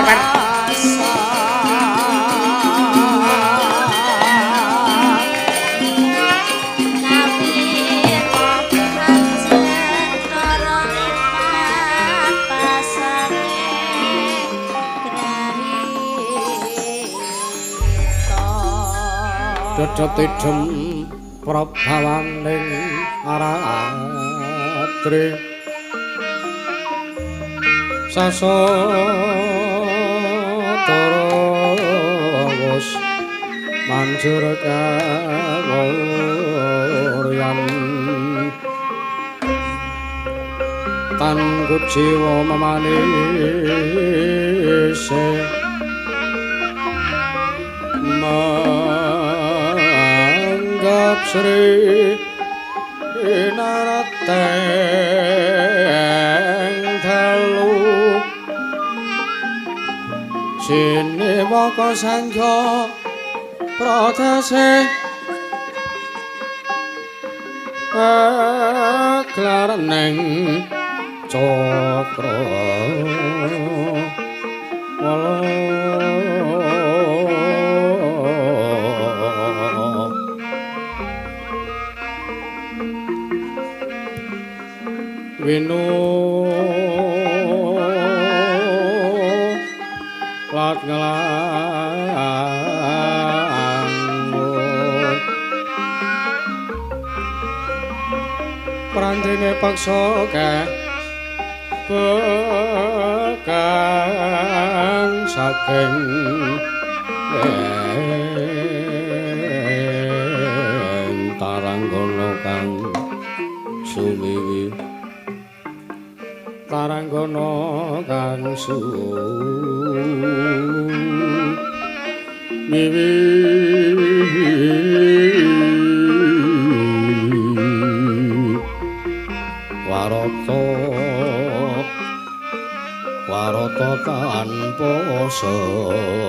bar. Dedetidem prabawaning aratri sasatara wus manjur kawuryan tan kuciwa memanise manggap Sri Narateng dalu sinewaka sangga pradase aklareneng cakra wala. Winu lat ngelangun prandene paksa keh bekang saking taranggana kang sumiwi taranggana kang sumiwi warata warata tanpa selawa.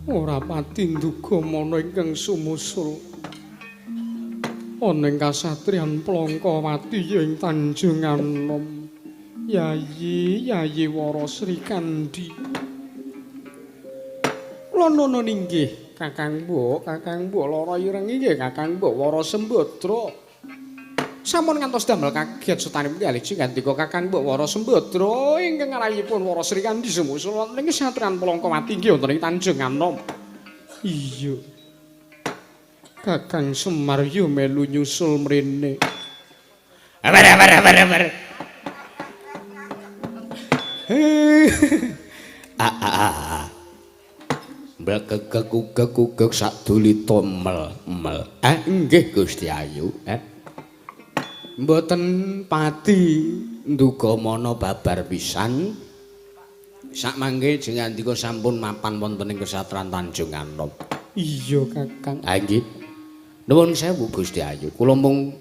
Ora pati nduga mana ingkang sumusul ana ing kasatriyan Plangkawati ing Tanjung Anom. Yayi Yayi Wara Sri Kandi. Kula nuwun inggih Kakang Mbok, Kakang Mbok lara ireng inggih Kakang Mbok Wara Sembadra. Sampun ngantos damel kaget setanipun kalih ngandika Kakang Mbok Wara Sembadra ingkang arahipun Wara Sri Kandi sumusul wonten ing kasatriyan Plangkawati inggih wonten ing Tanjung Anom. Iya. Kakang Semar yo melu nyusul mrene. Aber aber aber aber. A a a. Blekekekukekukek sadulita mel mel. Nggih Gusti Ayu. Mboten pati nduga mana babar pisan. Sakmangke jengandika sampun mapan wonten ing kesatran Tanjung Anom. Iya Kakang. Ha nggih. Nuwun sewu Gusti Ayu. Kula mung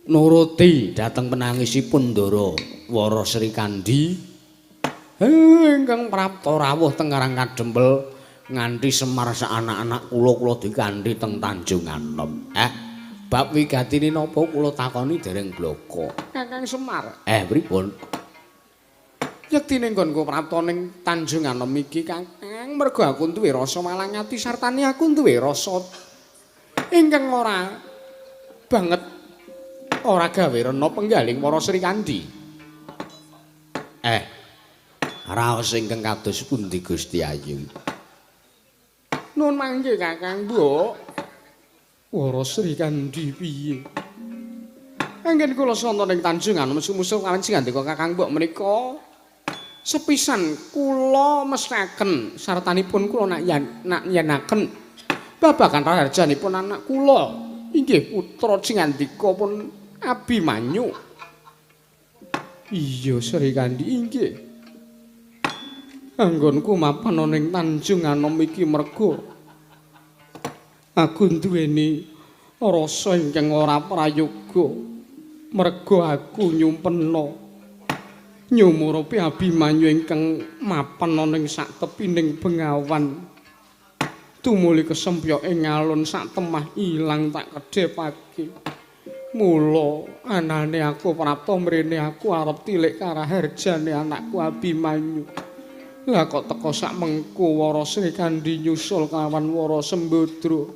nuruti dhateng penangisipun Ndara Wara Sri Kandi ingkang prapta rawuh teng Karang Kadempel nganti Semar sak anak-anak kula kula dikanthi teng Tanjung Anom. Bab wigatine napa kula takoni dereng bloko. Kakang Semar. Pripun? Yektine nggonku prapta ning Tanjung Anom iki Kakang, mergo aku duwe rasa malang ati sartane aku duwe rasa ingkang ora banget ora gawe rena penggaling Wara Sri Kandi. Raos ingkang kados pundi Gusti Ayu? Nuwun mangke Kakang Mbok. Wara Sri Kandi piye? Anggen kula sonten ing Tanjung Anom sumusul kaliyan sing Kakang Mbok menika sepisan kula mesraken sartanipun kula nak yenaken babagan raharjanipun anak kula inggih putra Cingandika pun Abimanyu. Iya Sri Kandi inggih. Anggonku mapan ana ing Tanjung Anom iki merga aku duweni rasa ingkang ora prayoga, merga aku nyumpena nyumurupi Abimanyu ingkang mapan ana ing sak tepining bengawan. Tumuli kesempyok ing alun sak temah ilang tak kedhepake. Mula anane aku prapta mrene aku arep tilik karaharjane anakku Abimanyu. Lah kok teka sak mengko Wara Srikandhi nyusul kawan Wara Sembadra.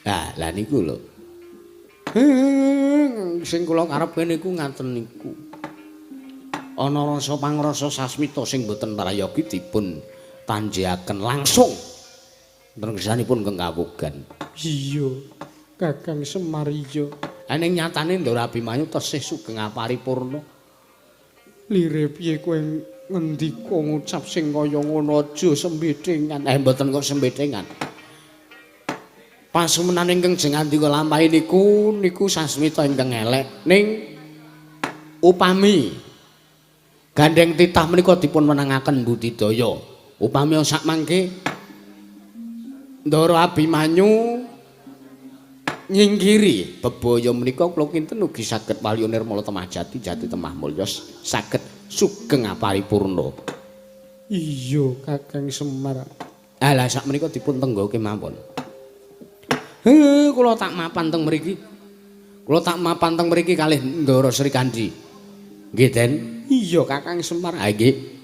Lah, lah niku lho. Sing kula karepe niku ngaten niku. Ana rasa pangrasa sasmita sing boten prayogi dipun tanjiaken langsung ngrengsanipun keng kawugan. Iya, Kakang Semar iya. Ning nyatane Ndara Abimanyu tesih sugeng aparipurna. Lire piye kowe ngendika ngucap sing kaya ngono aja sembethengan. Mboten kok sembethengan. Pasumenan ingkang jeng andika lampahi niku niku sasmita ingkang elek ning upami gandheng titah menika dipun menangaken budidaya. Upami sak mangke Ndara Abimanyu nyingkiri bebaya menika kula kinten ugi saged waliya nirmala temah jati jati temah mulya saged sugeng aparipurna. Iya, Kakang Semar. Lah sak menika dipun tengga kemawon. Kula tak mapan teng mriki. Kula tak mapan teng mriki kalih Ndara Srikandhi. Nggih, Den. Iya, Kakang Semar. Ha nggih.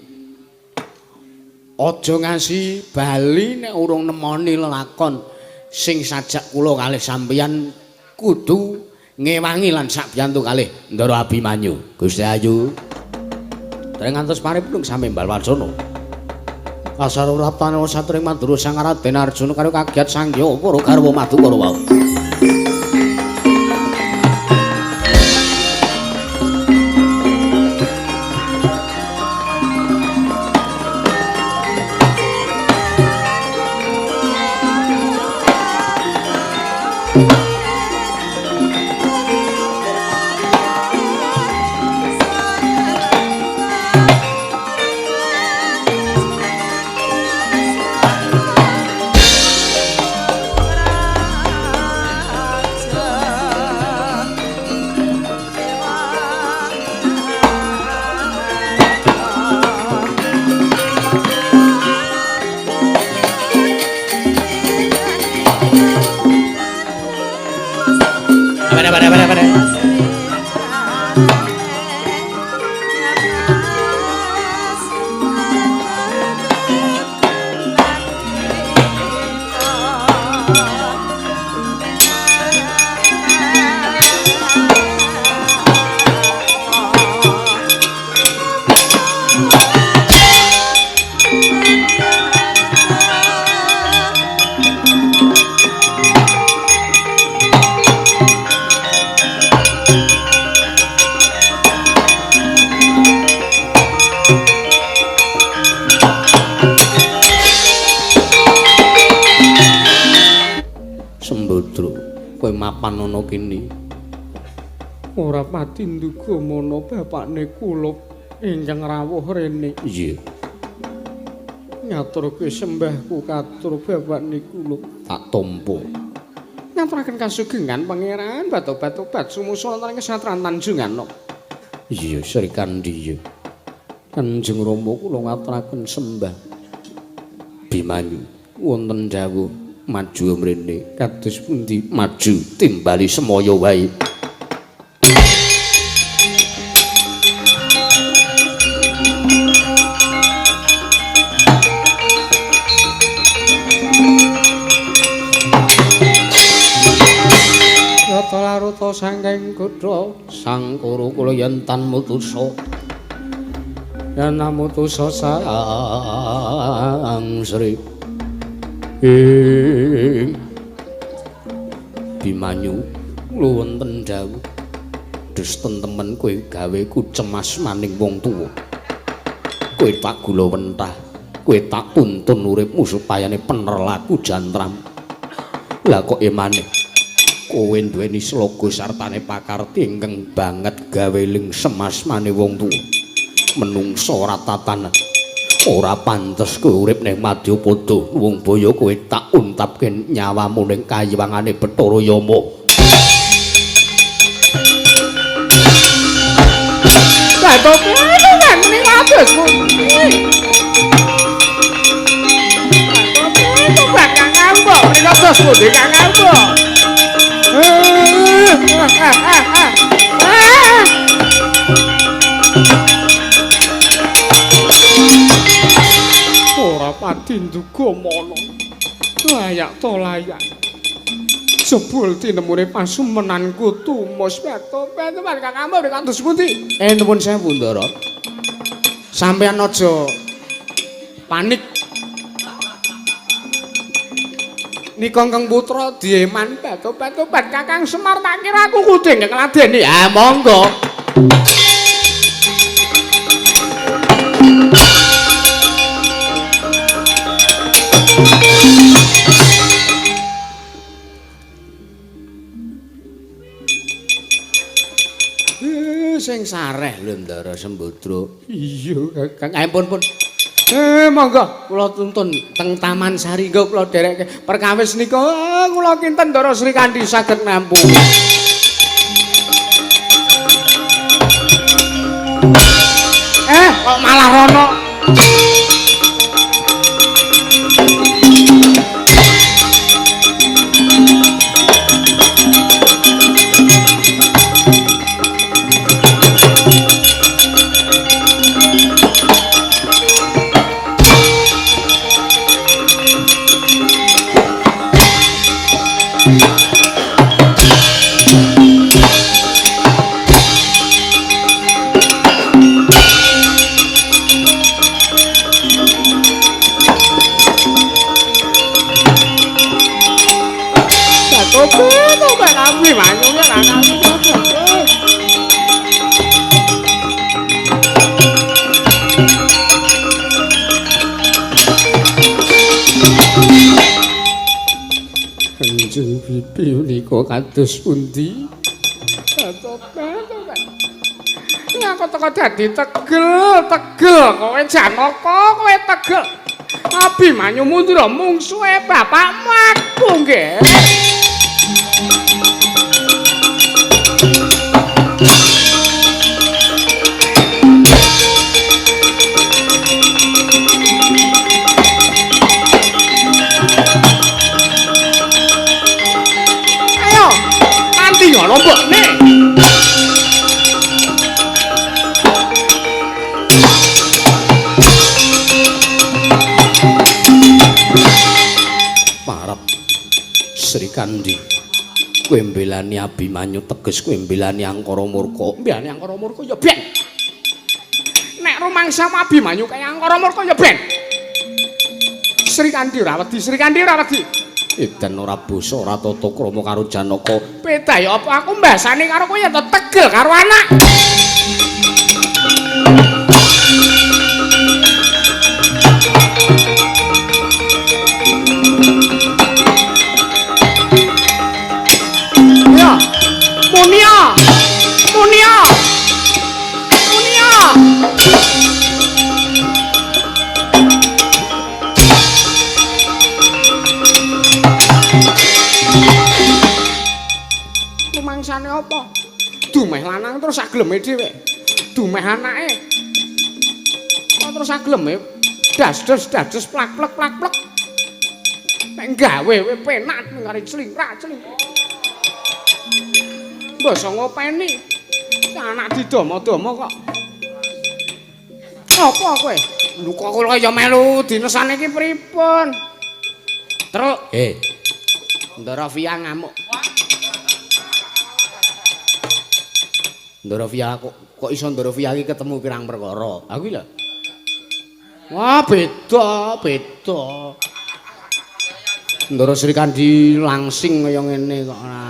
Aja ngasi bali nek urung nemoni lelakon sing sajak kula kalih sampeyan kudu ngewangi lan sakbiyantu kalih Ndara Abimanyu. Gusti Ayu. Dereng ngantos paripun sami mbal wacana. Kasaruraptana satring Madura Sang Raden Arjuna karo kagiat Sanggya para garwa Madukara wau. Ora pati nduga mono bapakne kula ingkang rawuh rene. Iya. Ngaturke sembahku katur bapakne kula. Tak tampa. Ngaturaken kasugengan pangeran batobat-obat sumusul wonten ing kesatran Tanjungan. Iya, Srikandhi iya. Kanjeng Rama kula ngaturaken sembah. Bimanyu wonten dawuh maju mrene kados pundi maju timbali semaya wae. Laruta saking kutha Sang Kuru kula yen tan mutusa yen mutusa sang Sri ing Bimanyu kula wonten dawuh dusten temen kowe gawe ku cemas maning wong tuwa kowe tak gula wentah kowe tak tuntun uripmu supayane pener laku jantram lah kok emane kowe duweni sloga sartane pakarti ingkang banget gawe ling semas mane wong tuwa menungsa ora tatanan ora pantes kowe urip ning Madyapada wong boyo kowe tak untapke nyawamu ning kayiwangane Bathara Yama. Kados pundi Kakang Mbok? Ora pati nduga mono. Layak to layak. Jebul tinemune pasumenanku tumus beto-beto Kakang Mbok kados pundi? Nuwun sewu Ndara. Sampeyan aja panik. Nika Kang Putra dieman beto-beto Kakang Semar tak kira aku kudu ngladeni. Ah monggo. Sing sareh lho Ndara Sembadra. Iya Kakang. Ampun pun. Monggo kula tuntun teng Taman Sari nggo kula dherekke. Perkawis nika kula kinten Ndara Srikandhi saged nampu. Kok malah rono. Kanjeng Bibi menika kados pundi? Aku teko dadi tegel, tegel kowe Janaka, kowe tegel. Abimanyu mundura mungsuhe bapakmu aku nggih. Ayo, nanti ngono mbokne. Parep Srikandhi, kowe mbelani Abimanyu teges kowe mbelani Angkara Murka. Mbelani Angkara Murka ya ben. Nek rumangsamu Abimanyu kaya Angkara Murka ya ben. Srikandhi ora wedi, Srikandhi ora wedi. Edan ora basa ora tata krama karo Janaka. Beda ya apa aku mbasane karo kowe ya tegel karo anak. Ya. Munia. Munia. Munia. Rumangsane apa? Dumeh lanang terus agleme dhewe. Dumeh anake. Kok terus agleme das-das das plak-plek plak-plek. Nek gawe kowe penak ngare clingrak-clingrik. Mbasa ngopeni. Anak didomo-domo kok. Apa kowe? Lho kok kula ya melu dinesane iki pripun? Truk. Ndara Via ngamuk. Ndara Via kok iso Ndara Via iki ketemu pirang perkara. Aku iki lho. Wah, beda, beda. Ndara Srikandhi langsing kaya ngene kok ora.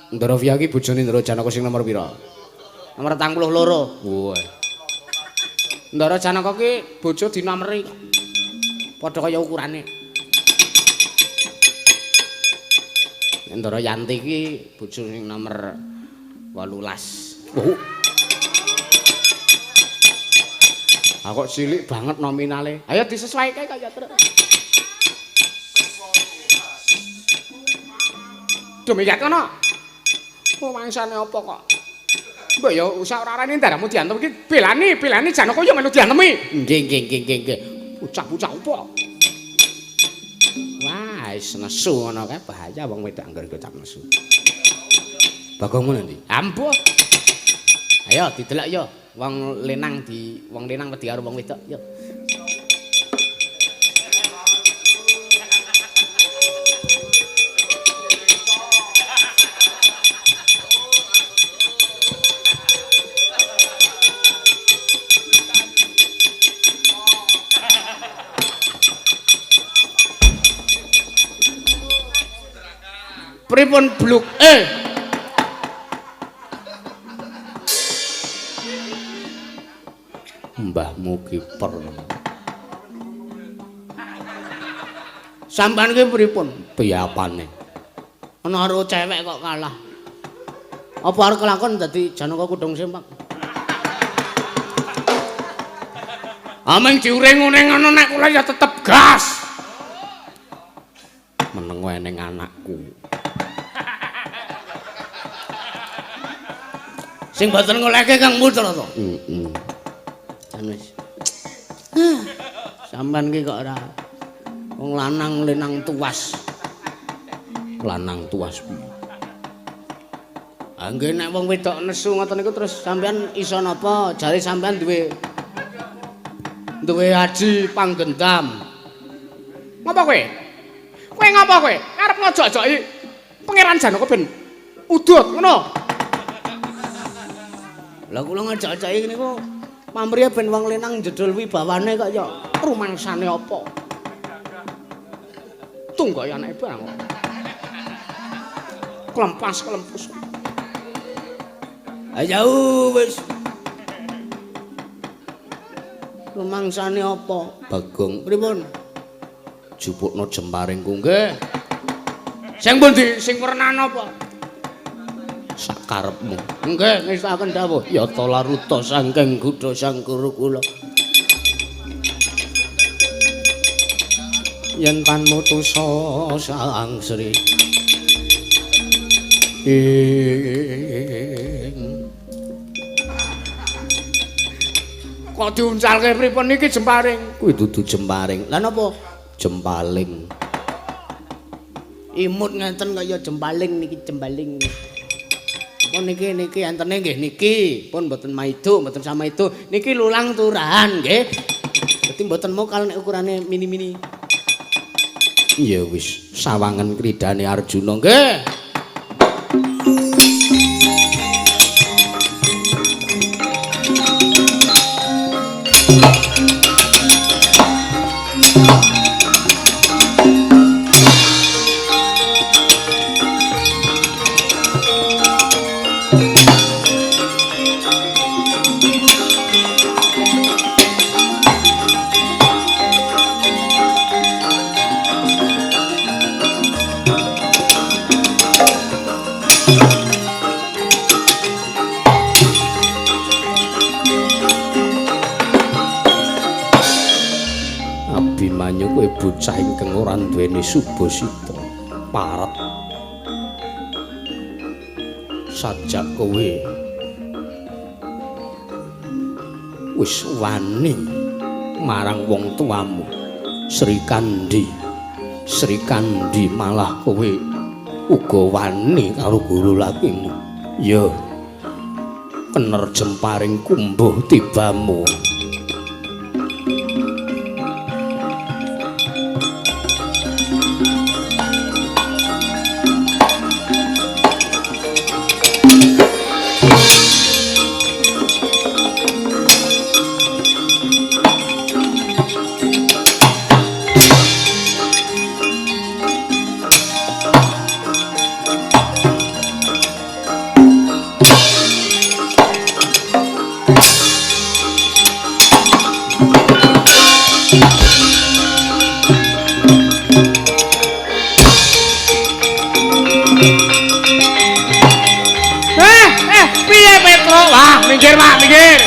Ndara Via iki bojone Ndara Janaka sing nomor pira? Nomor 42. Wah. Ndara Janaka ki bojo dinomeri. Padha kaya ukurane. Ndara Yanti ki bojo sing nomor 18. Oh. Aku kok cilik banget nominale. Ayo disesuaike kaya terus. Demikian kono. Rumangsane apa kok? Mbok ya usah ora-orane ndaramu diantem iki belani, belani Janaka ya melu diantemi. Nggih, nggih, nggih, nggih, nggih. Bocah-bocah opo? Wah, wis nesu ngono kae bahaya wong wedok angger gocap nesu. Bagongmu nanti. Ampuh. Ayo didelok yo, wong lenang di wong lenang wedi karo wong wedok yo. Pripun bluk? Mbahmu kiper. Sampeyan ki pripun? Piyapane? Ana karo cewek kok kalah. Apa arep kelakon dadi Janaka Kudung Sempak? Ameng diuring-uring ngono nek kula ya tetep gas. Meneng wae ning anakku. Sing boten ngolehke Kang Putra to. Heeh. Jan wis. Sampeyan ki kok ora wong lanang lenang tuas. Lanang tuas piye? Ah nggih nek wong wedok nesu ngoten niku terus sampeyan iso napa? Jare sampeyan duwe aji panggendam. Ngapa kowe? Kowe ngapa kowe? Arep ngojok-ojoki Pangeran Janaka ben udut ngono. Lah kula ngejak-ejaki niku pamrihe ben wong lenang jedul wibawane kok ya rumangsane apa. Tunggoke anake bang. Klempas klempus. Ayo wis. Rumangsane apa? Bagong pripun? Jupukno jemparingku nggih. Sing pundi? Sing wernane apa? Sakarepmu. Nggih, ngestokaken dawuh. Yata laruta saking gudha sang guru kula. Yen tan mutusa sang Sri. Ing. Kok diuncalke pripun niki jemparing? Kuwi dudu jemparing. Lah napa? Jempaling. Imut ngenten kaya jempaling niki jembaling. Pun niki niki entene nggih niki, pun mboten maido, mboten samaido. Niki lulang turahan nggih. Dadi mboten mokal nek ukurane mini-mini. Ya wis, sawangen kridane Arjuna nggih. Abimanyu kowe bocah ingkang ora duweni subasita paret. Sajak kowe wis wani marang wong tuamu Sri Kandi. Sri Kandi malah kowe uga wani karo guru lakimu. Ya kener jemparing kumbuh tibamu. Piye Petro? Wah, minggir Pak, minggir.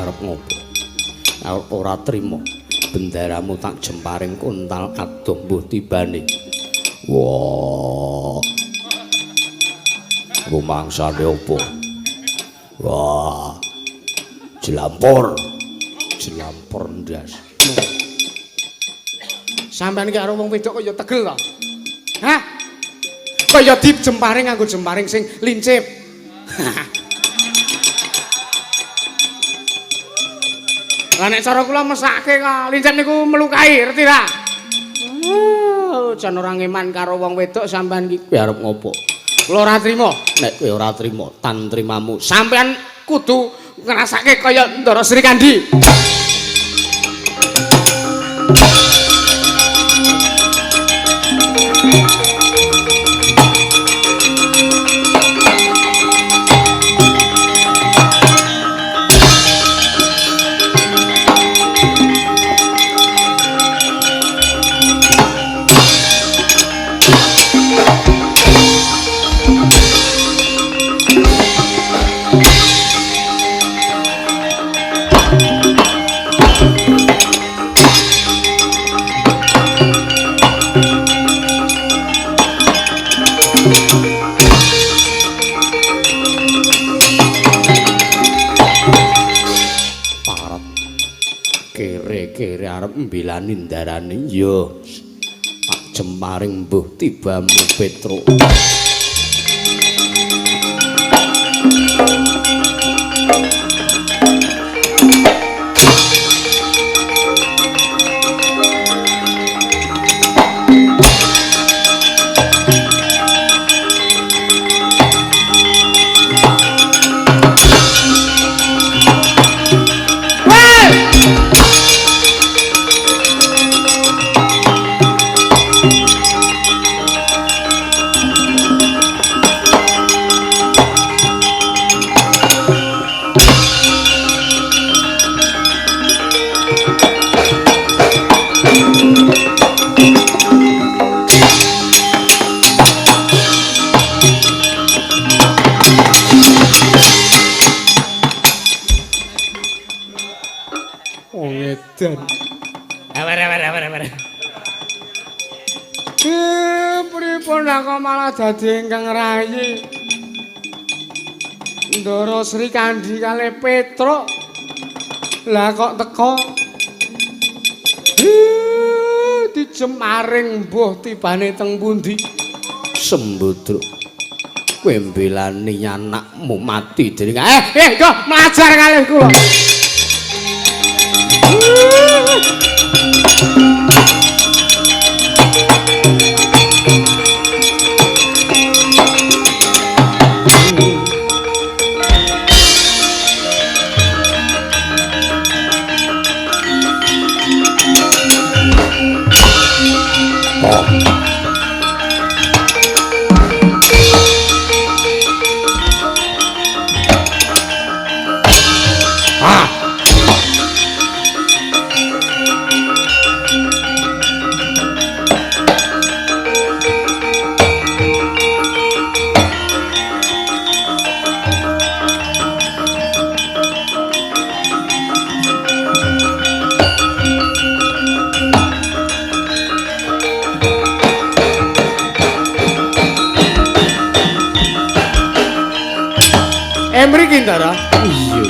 Arep ngopo? Ora trima. Bendaramu tak jemparing kontal adoh mbuh tibane. Wah. Rumangsane opo? Wah. Jelampor. Jelampor ndas. Sampeyan iki karo wong wedok kaya tegel to? Hah? Kaya dijemparing nganggo jemparing sing lincip. Lah nek cara kula mesake kok lincip niku melukai, ngerti ra? Oh, jan ora ngeman karo wong wedok sampean iki. Kowe arep ngopo? Kula ora trima. Nek kowe ora trima, tan trimamu. Sampean kudu ngrasake kaya Ndara Srikandhi. Kere-kere arep mbelani ndarani ya tak jemparing mbuh tibamu Petruk. Pripun kok malah dadi ingkang rayi? Ndara Srikandhi kalih Petruk. Lah kok teko? Dijemaring mbuh tibane teng pundi? Sembudruk. Kowe mbelani anakmu mati dening kok mlajar kalih kula. Mriki Ndara. Iya.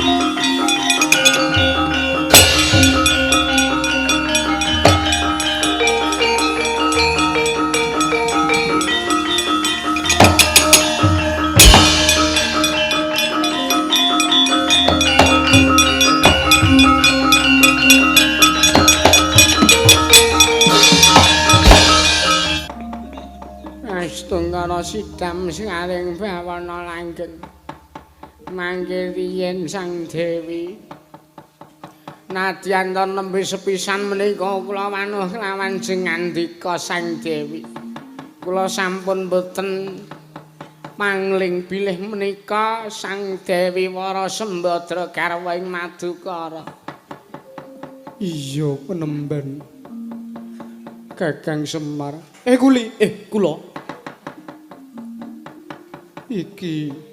Astungkara sidam sing bawana langgeng. Mangke riyen Sang Dewi. Nadyan ta nembe sepisan menika kula wanuh kelawan jengandika Sang Dewi. Kula sampun boten mangling bilih menika Sang Dewi Wara Sembadra garwa ing Madukara. Iya penemban. Kakang Semar. Kuli, kula. Iki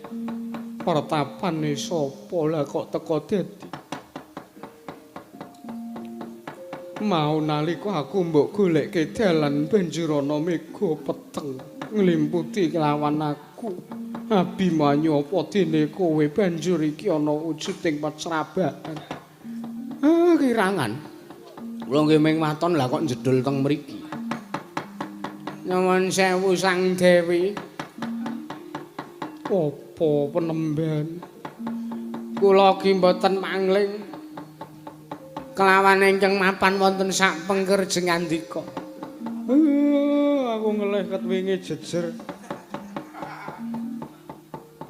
pertapane sapa lah kok teko dadi? Mau nalika aku mbok golekke dalan banjur ana mega peteng nglimputi kelawan aku. Abimanyu apa dene kowe banjur iki ana wujuding pecrabakan. Ah, kirangan. Kula nggih ming waton lah kok njedul teng mriki. Nyuwun sewu Sang Dewi. Apa penemban? Kula ki mboten mangling kelawan ingkang mapan wonten sak pengker jengandika. Aku ngelih ket wingi jejer.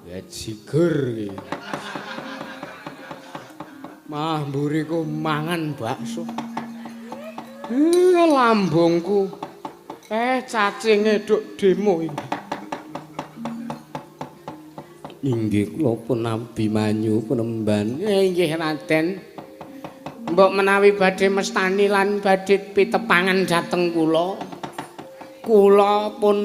Ya jigur iki. Mah mburiku mangan bakso. Lambungku. Cacinge duk demo iki. Inggih kula pun Abimanyu penemban. Inggih Raden. Mbok menawi badhe mestani lan badhe pitepangan dhateng kula. Kula pun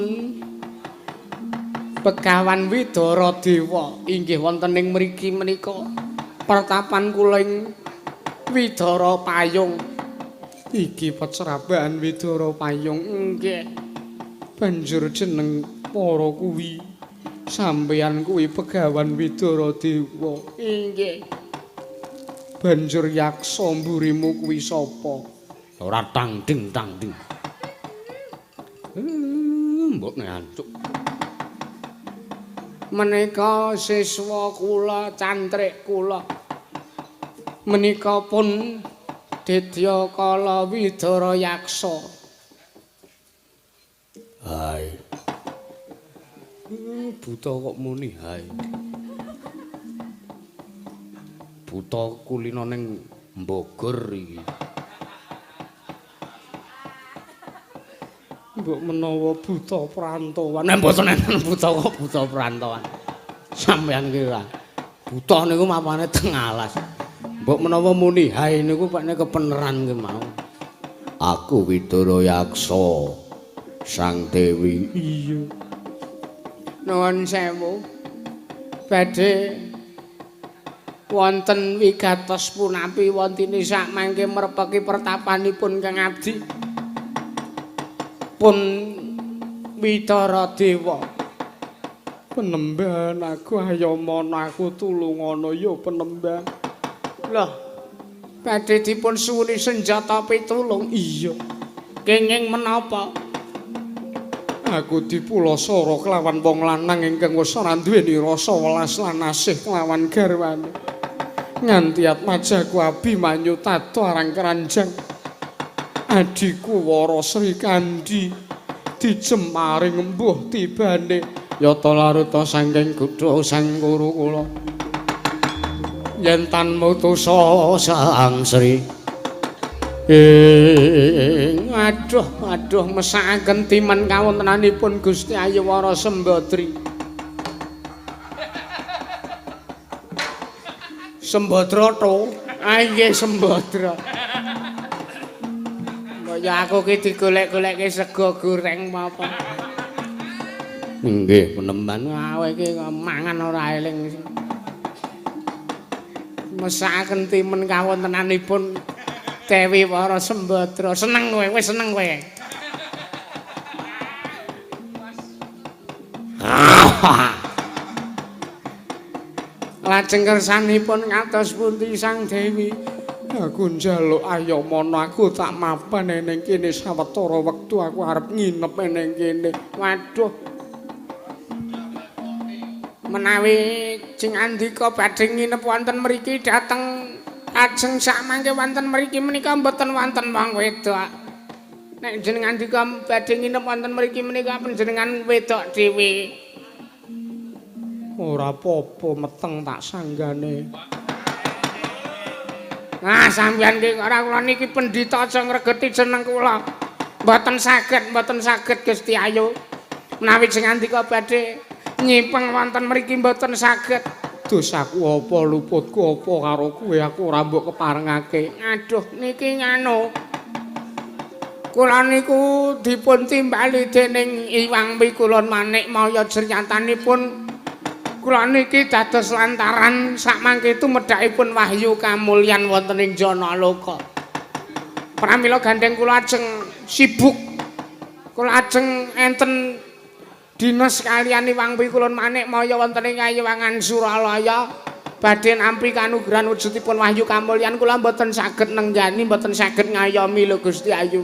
Begawan Widara Dewa inggih wonten ing mriki menika pertapan kula ing Widara Payung. Iki pecrabahan Widara Payung. Nggih. Banjur jeneng para kuwi sampeyan kuwi Begawan Widara Dewa. Inggih. Banjur yaksa mburimu kuwi sapa? Ora tangding tangding. Mbok ngantuk. Menika siswa kula cantrik kula. Menika pun Dedya Kala Widara Yaksa. Hai. Buta kok muni hai. Buta kulino ning Bogor iki. Mbok menawa buta perantauan. Nek mboten enten buta kok buta perantauan. Sampeyan ki ora. Buta niku mapane teng alas. Mbok menawa muni hai niku pakne kepeneran ki mau. Aku Widara Yaksa Sang Dewi. Iya. Nuwun sewu. Badhe wonten wigatos punapi wontene sakmangke merpeki pertapanipun Kang abdi. Pun Widara Dewa. Penemban aku ayamana aku tulungana ya penemban. Loh, badhe dipun suwuni senjata pitulung. Iya. Kenging menapa? Aku dipulasara kelawan wong lanang ingkang wis ora duweni rasa welas lan asih kelawan garwane. Nganti atmajaku Abimanyu tata arang keranjang. Adhiku Wara Sri Kandi dijemaring embuh tibane yata laruta saking gudha sang guru kula. Yen tan mutusa Sang Sri. Aduh aduh mesakaken timen kawontenanipun Gusti Ayu Wara Sembadri. Sembadra to? Ah nggih Sembadra. Ya aku ki digolek-golekke sego goreng apa. Nggih, penemban awe iki mangan ora eling. Mesakaken timen kawontenanipun Dewi Wara Sembadra. Seneng kowe, wis seneng kowe. Lajeng kersanipun ngatos pundi Sang Dewi? Aku njaluk ayamana aku tak mapan ning kene sawetara wektu aku arep nginep ning kene. Waduh. Menawi jeng andika badhe nginep wonten mriki dhateng ajeng sakmangke wonten mriki menika mboten wonten wong wedok. Nek jenengan andika badhe nginep wonten mriki menika panjenengan wedok dhewe. Ora apa-apa meteng tak sanggane. Ah sampeyan ki ora kula niki pendhita aja ngregeti jeneng kula. Mboten saged, mboten saged Gusti Ayu. Menawi sing andika badhe nyipeng wonten mriki mboten saged. Dosaku apa luputku apa karo kowe aku ora mbok keparengake. Aduh niki nganu. Kula niku dipun timbali dening Iwang Pikulun Manik Maya jernyatanipun kula niki dados lantaran sakmangke tumedhakipun wahyu kamulyan wonten ing Janaloka. Pramila gandeng kula ajeng sibuk. Kula ajeng enten dinas kaliyan Iwang Pikulun Manikmaya wonten ing Kayiwangan Suralaya. Badhe nampi kanugrahan wujudipun wahyu kamulyan kula mboten saged nenggani, mboten saged ngayomi lho Gusti Ayu.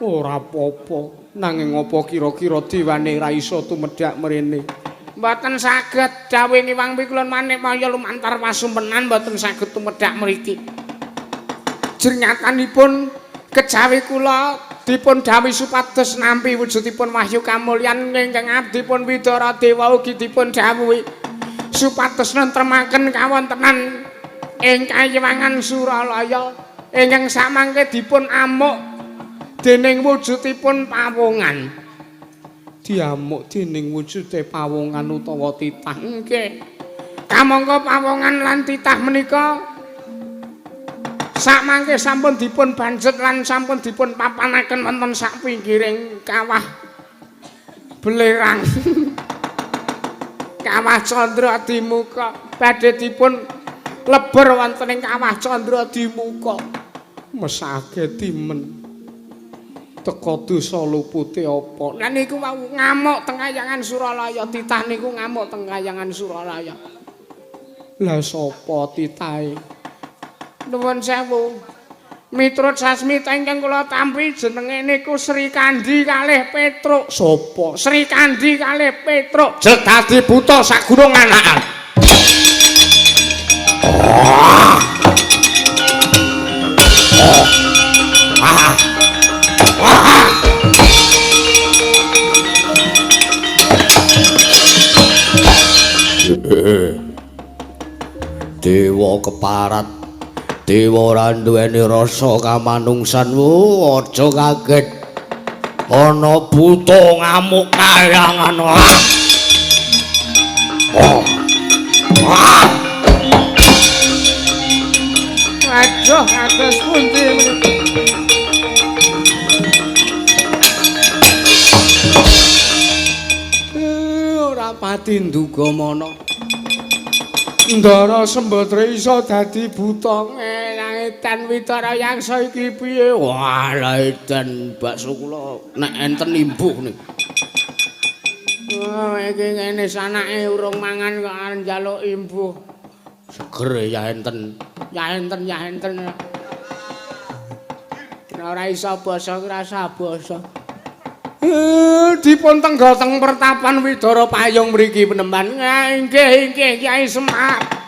Ora apa-apa, nanging apa kira-kira dewane ra iso tumedhak mrene? Mboten saged, dawuhe Iwang Pikulun Manikmaya lumantar pasumpenan mboten saged tumedhak mriki. Jernyatanipun kejawi kula dipun dawuhi supados nampi wujudipun wahyu kamulyan ingkang abdipun Widara Dewa ugi dipun dawuhi supados nentremaken kawontenan ing Kayiwangan Suralaya ingkang samangke dipun amuk dening wujudipun pawongan. Diamuk dening wujude pawongan utawa titah. Nggih. Kamangka pawongan lan titah menika sakmangke sampun dipun banjet lan sampun dipun papanaken wonten sak pinggiring kawah belerang. Kawah Candra Dimuka badhe dipun lebur wonten ing kawah Candra Dimuka. Mesake timen. Teka dosa lupute apa? Lah niku wau ngamuk teng Kayangan Suralaya, titah niku ngamuk teng Kayangan Suralaya. Lah sapa titahe? Nuwun sewu. Miturut sasmita ingkang kula tampi jenenge niku Sri Kandi kalih Petruk. Sapa? Sri Kandi kalih Petruk. Jek dadi buta sak gunung anakan. Dewa keparat, dewa ora duweni rasa kamanungsan. Aja kaget ana buta ngamuk kayangan. Waduh, kados pundi? Ora pati nduga mana. Ndara Sembadra iso dadi buta. Edan Witara Yaksa iki piye? Wah, lah edan bakso kula nek enten imbuh nih. Oh, iki ngene sanake urung mangan kok arep njaluk imbuh. Seger ya enten. Ya enten, ya enten. Ora iso basa ki rasa basa. Dipun tengga teng pertapan Widara Payung mriki penemban. Nggih, nggih Kyai Semar.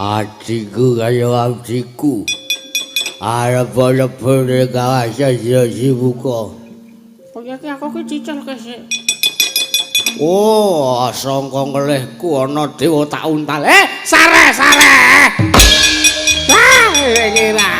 Adikku kaya abdiku arep lebur kawasan Sibuka. Kaya iki aku ki cicil kesik. Oh, sangka ngelihku ana dewa tak untal. Sare, sare. Ah, iki lah.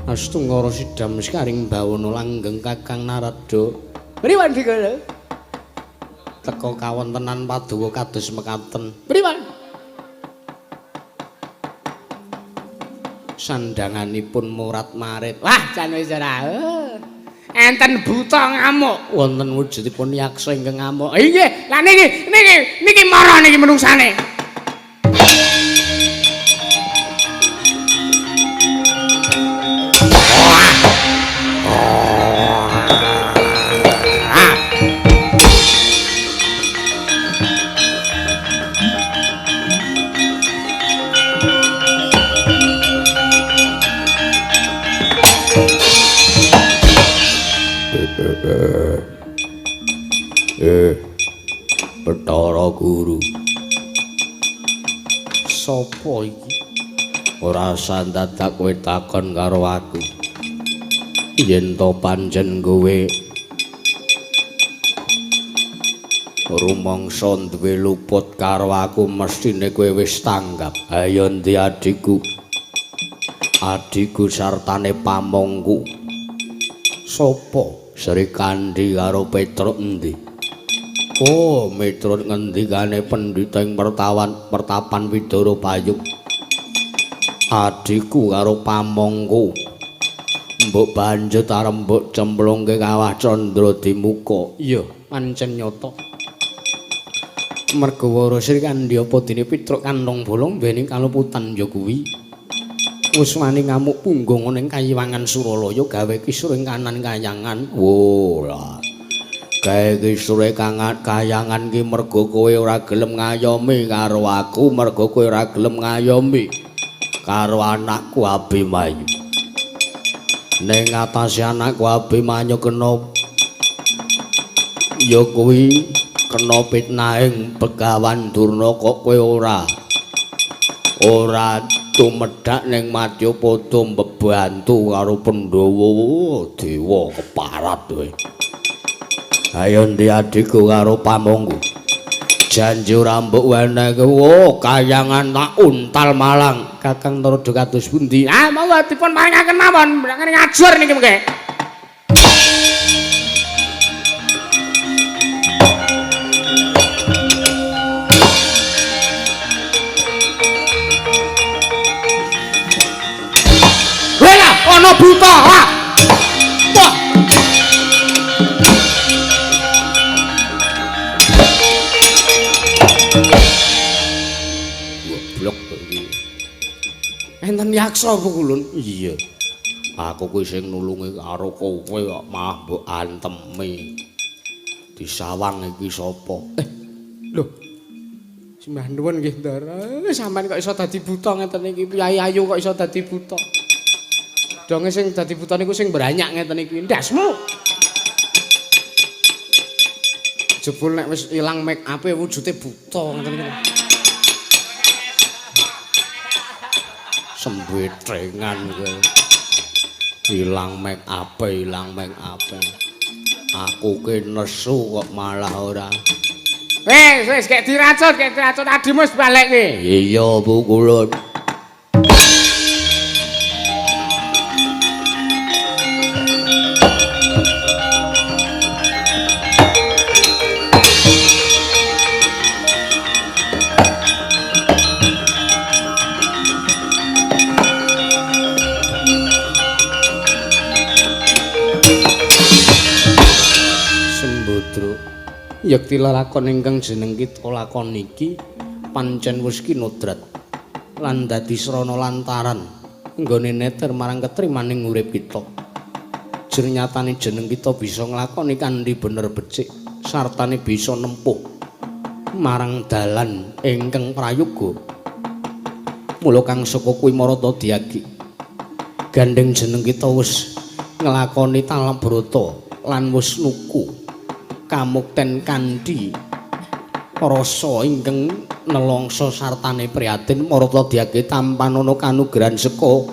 Astungkara sidam sekaring bawana langgeng Kakang Narada. Priwen dikala? Teka kawontenan paduka kados mekaten. Priwen? Sandanganipun murat-marit. Wah, jan wis ora. Enten buta ngamuk. Wonten wujudipun yaksa ingkang ngamuk. Inggih, lah niki niki niki mara niki menungsane. Bathara Guru. Sopo iki? Ora usah dadak kowe takon karo aku. Yen to pancen kowe rumangsa duwe luput karo aku, mestine kowe wis tanggap. Ayo ndi adhiku? Adhiku sartane pamongku. Sopo? Sri Kandi karo Petruk endi? Oh, miturut ngendikane pendhita ing pertawan pertapan Widara Payung. Adhiku karo pamongku. Mbok banjut arep mbok cemplungke kawah Candra Dimuka. Iya, pancen nyata. Merga Wara Sri Kandi apa dene Petruk kantong bolong duweni kaluputan ya kuwi. Wis wani ngamuk punggung ning kayiwangan Suralaya gawe kisruh ing kanan kayangan. Wo lah. Gawe kisruhe kayangan ki merga kowe ora gelem ngayomi karo aku, merga kowe ora gelem ngayomi karo anakku Abimanyu. Ning atase anakku Abimanyu kena ya kuwi kena fitnahing Begawan Durna kok kowe ora tumedhak ning Madyapada mbebantu karo Pandhawa dewa keparat kowe. Ayo ndi adhiku karo pamongku. Janji ora mbok wenehke. Wo kayangan tak untal malang. Kakang Narada kados pundi? Ah monggo dipun paringaken mawon, ngajur niki mengke. Wela ana buta. Wah. Wah. Goblok iki. Enten yaksa apa kulun? Iya. Aku kuwi sing nulungi karo kowe kok malah mbok antemi. Disawang iki sapa? Lho. Sembah nuwun nggih, Ndara. Sampeyan kok iso dadi buta ngeten iki? Piyai ayu kok iso dadi buta? Donge sing dadi buta niku sing branyak ngeten iki. Ndasmu. Jebul nek wis ilang make up-e wujude buta ngeten iki. Sembetrengan kowe. Ilang make up-e, ilang make up-e. Aku ki nesu kok malah ora. Wis, wis kek diracut adimu wis balik ki. Iya, Bu Kulun. Yekti lelakon ingkang jeneng kita lakon iki pancen wis kinodrat lan dadi srana lantaran nggone neter marang ketrimaning urip kita. Jernyatane jeneng kita bisa nglakoni kanthi bener becik sartane bisa nempuh marang dalan ingkang prayoga. Mula kang saka kuwi marata diagi gandeng jeneng kita wis nglakoni talabrata lan wis nuku kamukten kanthi rasa ingkang nelongso sartane prihatin marata diage tampanana kanugrahan seka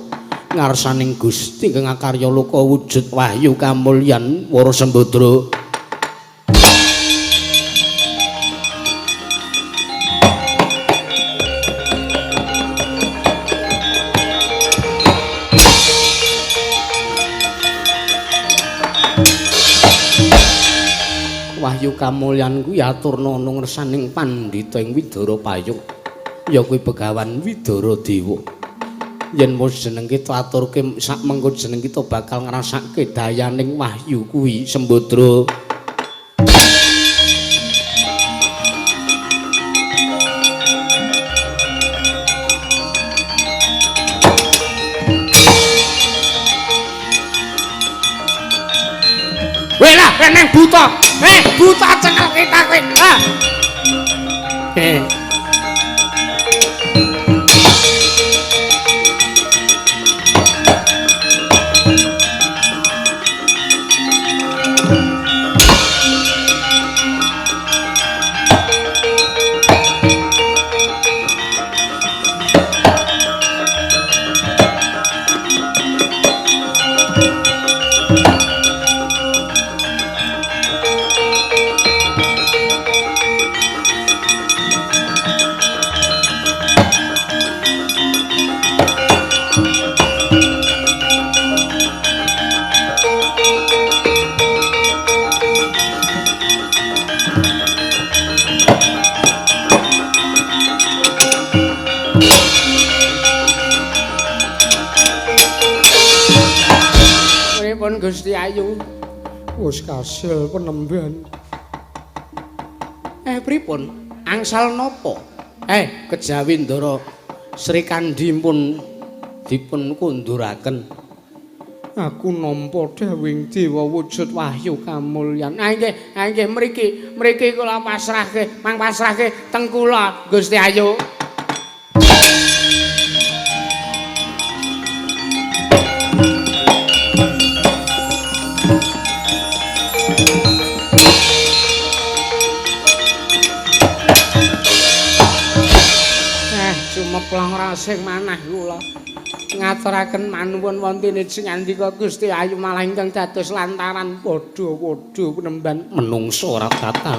ngarsaning Gusti ingkang akarya loka wujud wahyu kamulyan Wara Sembadra. wahyu kamulyan kuwi aturna ana ngersaning pandhita ing Widara Payung. Ya kuwi Begawan Widara Dewa. Yen wis jeneng kita aturke sak mengko jeneng kita bakal ngrasake dayaning wahyu kuwi Sembadra. Weh lah, neng buta. Buta cengal kita kowe. Ha. Pripun Gusti Ayu? Wis kasil penemban. Pripun? Angsal napa? Kejawi Ndara Srikandhi pun dipun kunduraken. Aku nampa dawuhing dewa wujud wahyu kamulyan. Ah nggih, ah nggih mriki, mriki kula pasrahke, mang pasrahke teng kula Gusti Ayu. Cumeplong rasing manah kula. Ngaturaken manuwun wonten ing ngandika Gusti Ayu malah ingkang dados lantaran padha-padha penemban menungso ora tatal.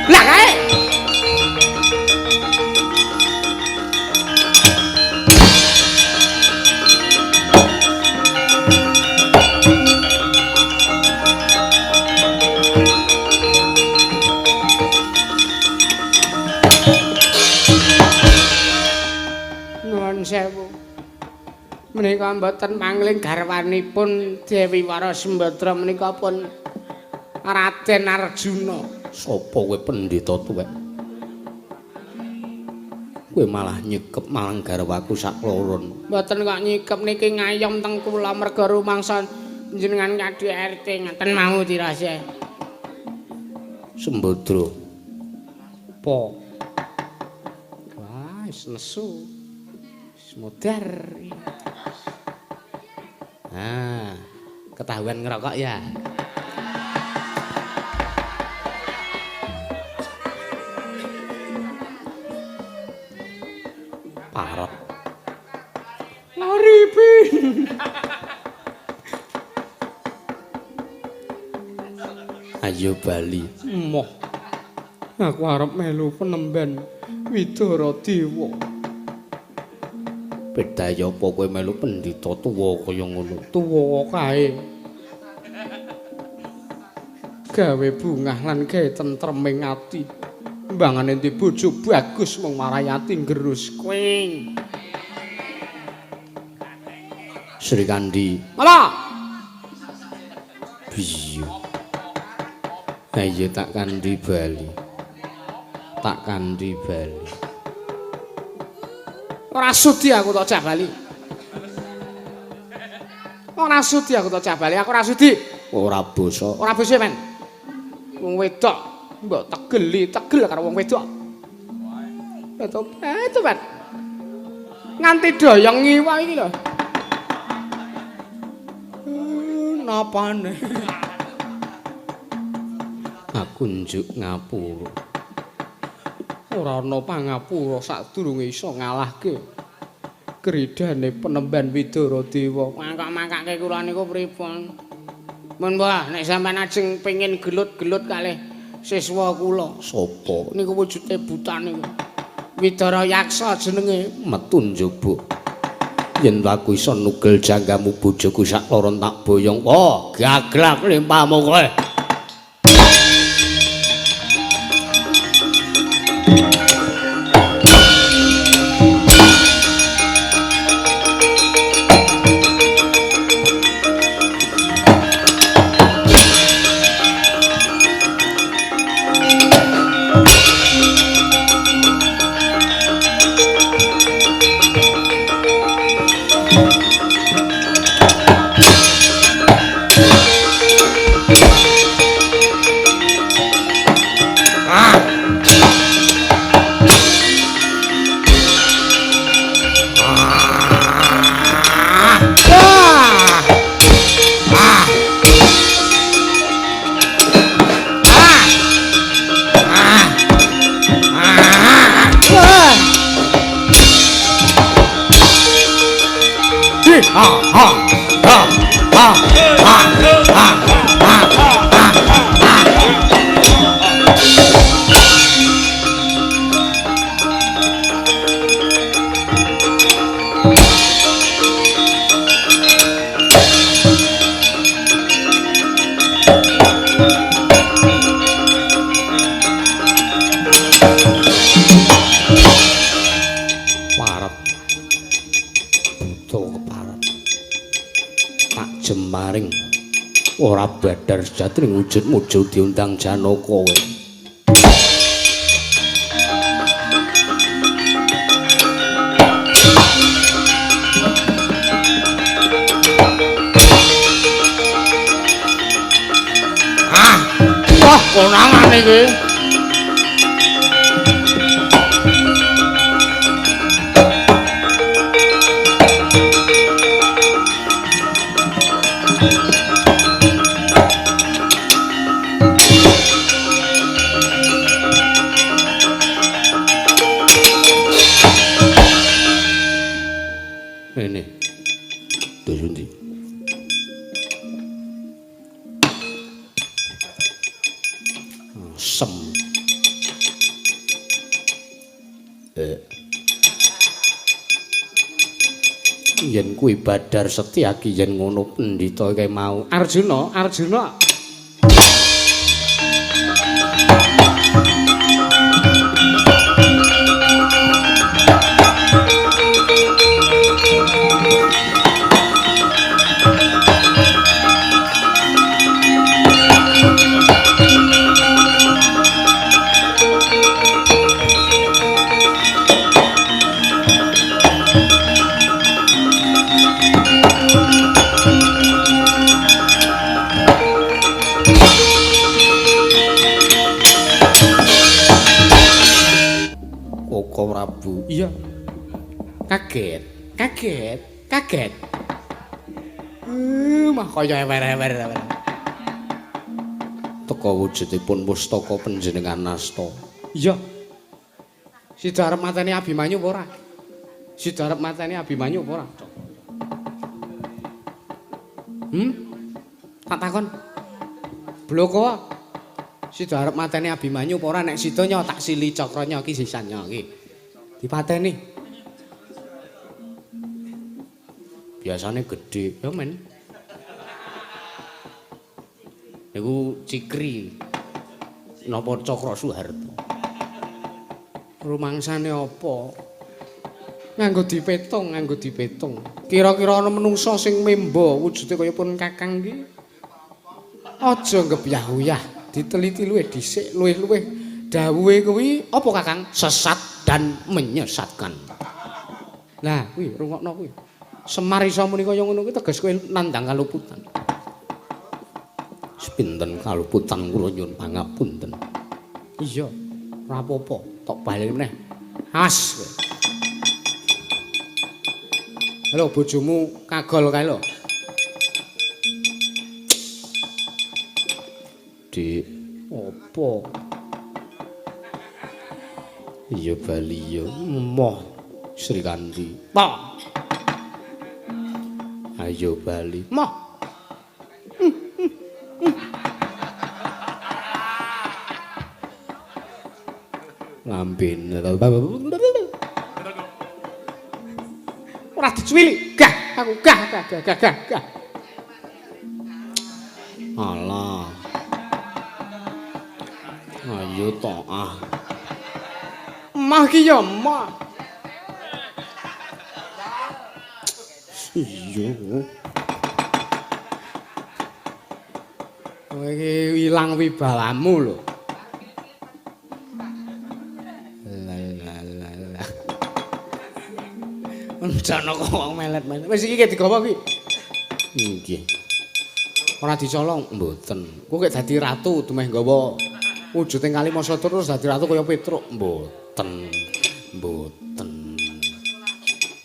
Lah kae. Nuwun sewu. Menika mboten mangling garwanipun Dewi Wara Sembadra menika pun Raden Arjuna. Sapa kowe pendhita tuwek? Kowe malah nyekep marang garwaku sakloron. Mboten kok nyikep niki ngayom teng kula merga rumangsa njenengan KDRT ngaten mau dirase. Sembadra. Po. Wah, wis nesu. Wis modar. Ah, ketahuan ngerokok ya. Parot. Lari pin. Ayo bali. Moh. Aku arep melu penemban Widara Dewa. Bedaya apa kowe melu pendhita tuwa kaya ngono? Tuwa kae. Gawe bungah lan gawe tentreming ati. Mbangane ndi bojo bagus mung marai ati nggerus kuing. Srikandhi. Malah. Piye? Ayo tak kandhi bali. Tak kandhi bali. Ora sudi aku tok cah bali. Ora sudi aku tok cah bali, aku ora sudi. Ora basa. Ora basa, men. Wong wedok mbok tegeli, tegel karo wong wedok. Itu, men. Nganti doyong ngiwa iki lho. Napane? Aku njuk ngapura. Ora ana pangapura sadurunge iso ngalahke kridane penemban Widara Dewa. Mangkak-mangkake kula niku pripun? Mun mbah, nek sampean ajeng pengin gelut-gelut kalih siswa kula. Sapa? Niku wujude buta niku. Widara Yaksa jenenge. Metu njaba. Yen aku iso nugel janggamu bojoku sak loron tak boyong. Oh, gaglak limpamu kowe. Ora badar sejati ning wujud mujud diundang Janaka kowe. Ah, wah konangan iki. Yen kuwi Badar Setyaki yen ngono pendhita kae mau. Arjuna, Arjuna. Prabu. Iya. Kaget, kaget, kaget. Mah kaya ewer-ewer. Teka wujudipun pustaka panjenengan nasta. Iya. Sida arep mateni Abimanyu apa ora? Sida arep mateni Abimanyu apa ora? Tak takon. Bloko. Sida arep mateni Abimanyu apa ora? Nek sida nyo tak sili cakranya iki sisan nyo iki. Dipateni. Biasane gedhe, ya men. Niku cikri. Napa Cakra Suharto? Rumangsane apa? Nganggo dipetung, nganggo dipetung. Kira-kira ana menungsa sing memba wujude kaya pun Kakang iki. Aja nggebyah-uyah, diteliti luwih dhisik, luwih-luwih dawuhe kuwi apa Kakang? Sesat dan menyesatkan. Lah, kuwi rungokno kuwi. Semar iso muni kaya ngono kuwi teges kowe nandhang kaluputan. Sepinten kaluputan kula nyuwun pangapunten. Iya, ora apa-apa, tok bali meneh. As kowe. Halo bojomu kagol kae lho. Dik, apa? Iya bali ya emoh Srikandi. Tok. Ayo bali. Moh. Lambene. Ora dicuwili. Gah, aku gah gah gah gah gah. Alah. Ayo to ah. Mah ki ya mah. Iya. Kowe iki ilang wibawamu lho. La la la la. Encana kok melet-melet. Wis iki digawa iki. Nggih. Ora dicolong? Mboten. Kowe kek dadi ratu dumeh nggawa wujuding Kalimasada terus dadi ratu kaya Petruk. Mboten. Mboten.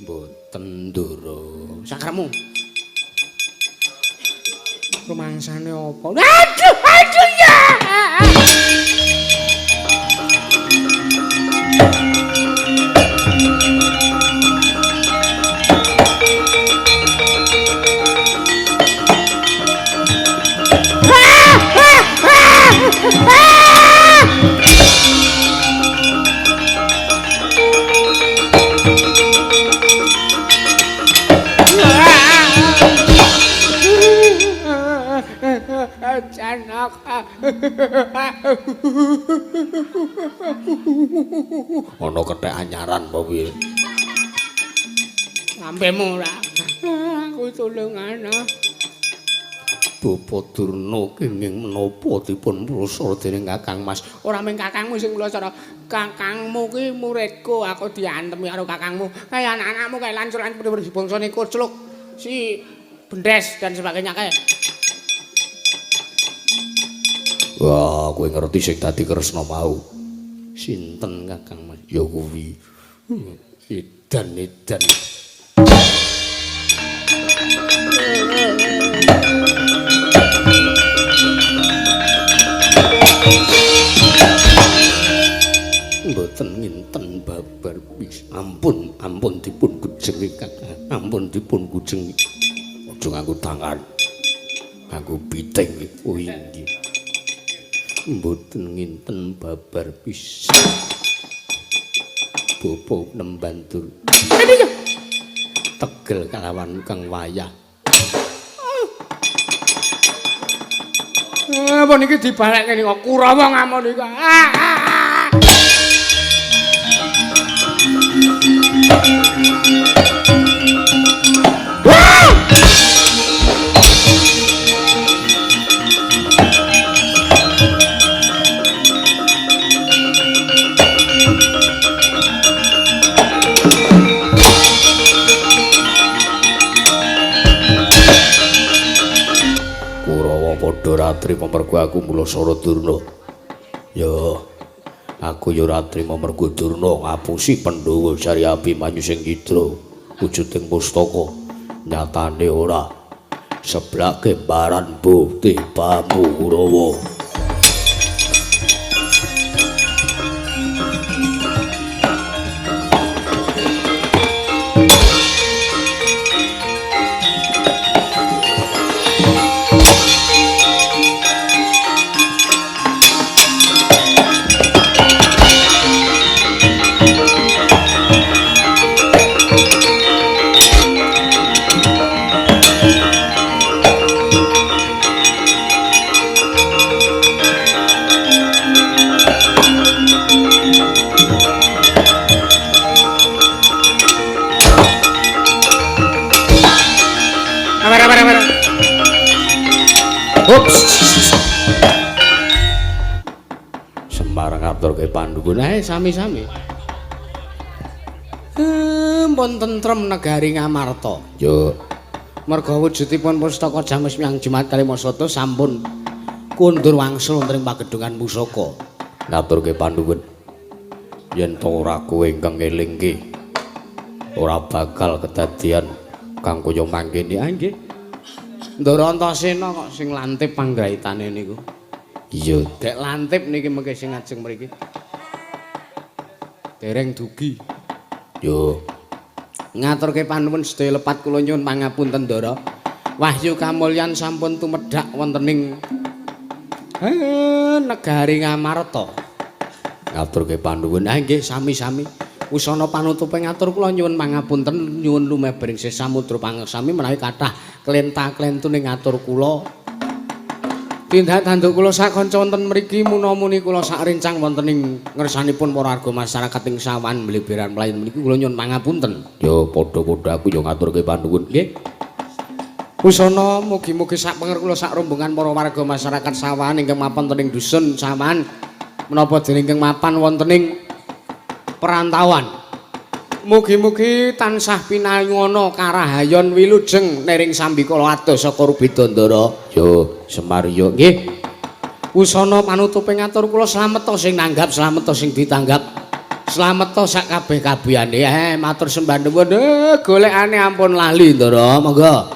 Mboten Ndara. Sakarepmu. Rumangsane apa? Aduh, aduh ya. Janaka. Ana kethek anyaran apa piye? Lambemu ora. Aku tulungan. Bapa Durna kenging menapa dipun mlosor dening Kakang Mas? Ora mung kakangmu sing mlosor, kakangmu ki muridku, aku diantemi karo kakangmu. Kaya anak-anakmu kae lancur-lancur bangsane kocluk, si Bendes dan sebagainya kae. Wah, kowe ngerti sing dadi Kresna mau. Sinten Kakang Mas? Ya kuwi. Edan edan. Mboten nginten babar pis. Ampun, ampun dipun gujengi Kakang. Ampun dipun gujengi. Aja nganggo tangan. Nganggo piting kuwi inggih. Mboten nginten babar pisan. Bapa nembantur. Tegel kalawan Kang Wayah. Apa niki dibalekke niku Kurawa ngamuk niku. Padha ra trima mergo aku mula sara Durna. Ya, aku ya ora trima mergo Durna ngapusi Pandhawa jari Abimanyu sing Hidra wujuding pustaka. Nyatane ora. Seblake baran bukti pamu Kurawa. Semar ngaturke panduwun. Sami-sami. Pun tentrem negari Ngamarta. Yo. Merga wujudipun pustaka Jamus Miang Jumat Kalimasada sampun kundur wangsul wonten ing pagedhungan pusaka. Ngaturke panduwun. Yen to ora kowe ingkang ngelingke, ora bakal kedadian kang kaya mangkene. Ah nggih. Ndara Antasena kok sing lantip panggraitane niku. Iya, dek lantip niki mengke sing ngajeng mriki. Dereng dugi. Yo. Ngaturke panuwun sedaya lepat kula nyuwun pangapunten Ndara. Wahyu kamulyan sampun tumedhak wonten ing negari Ngamarta. Ngaturke panuwun. Ah nggih sami-sami. Wusana panutupe ngatur kula nyuwun pangapunten, nyuwun lumebering samudra pangeksami menawi kathah klenta-klentune ngatur kula. Tindak tanduk kula sak kanca wonten mriki muna-muni kula sak rencang wonten ing ngersanipun para warga masyarakat ing Sawahan Bleberan Melayu mriki kula nyuwun pangapunten. Ya padha-padha aku ya ngaturke panuwun. Nggih. Wusana mugi-mugi sak penger kula sak rombongan para warga masyarakat Sawahan ingkang mapan wonten ing dusun Sawahan menapa dene ingkang mapan wonten ing perantauan. Mugi-mugi tansah pinayungana karahayon wilujeng nering sambikala adoh saka Rubeda Ndara. Yo Semar yo nggih. Wusana panutupe ngatur kula slameta sing nanggap, slameta sing ditanggap. Slameta sak kabeh-kabehane. Matur sembah nuwun. Golekane ampun lali Ndara, monggo.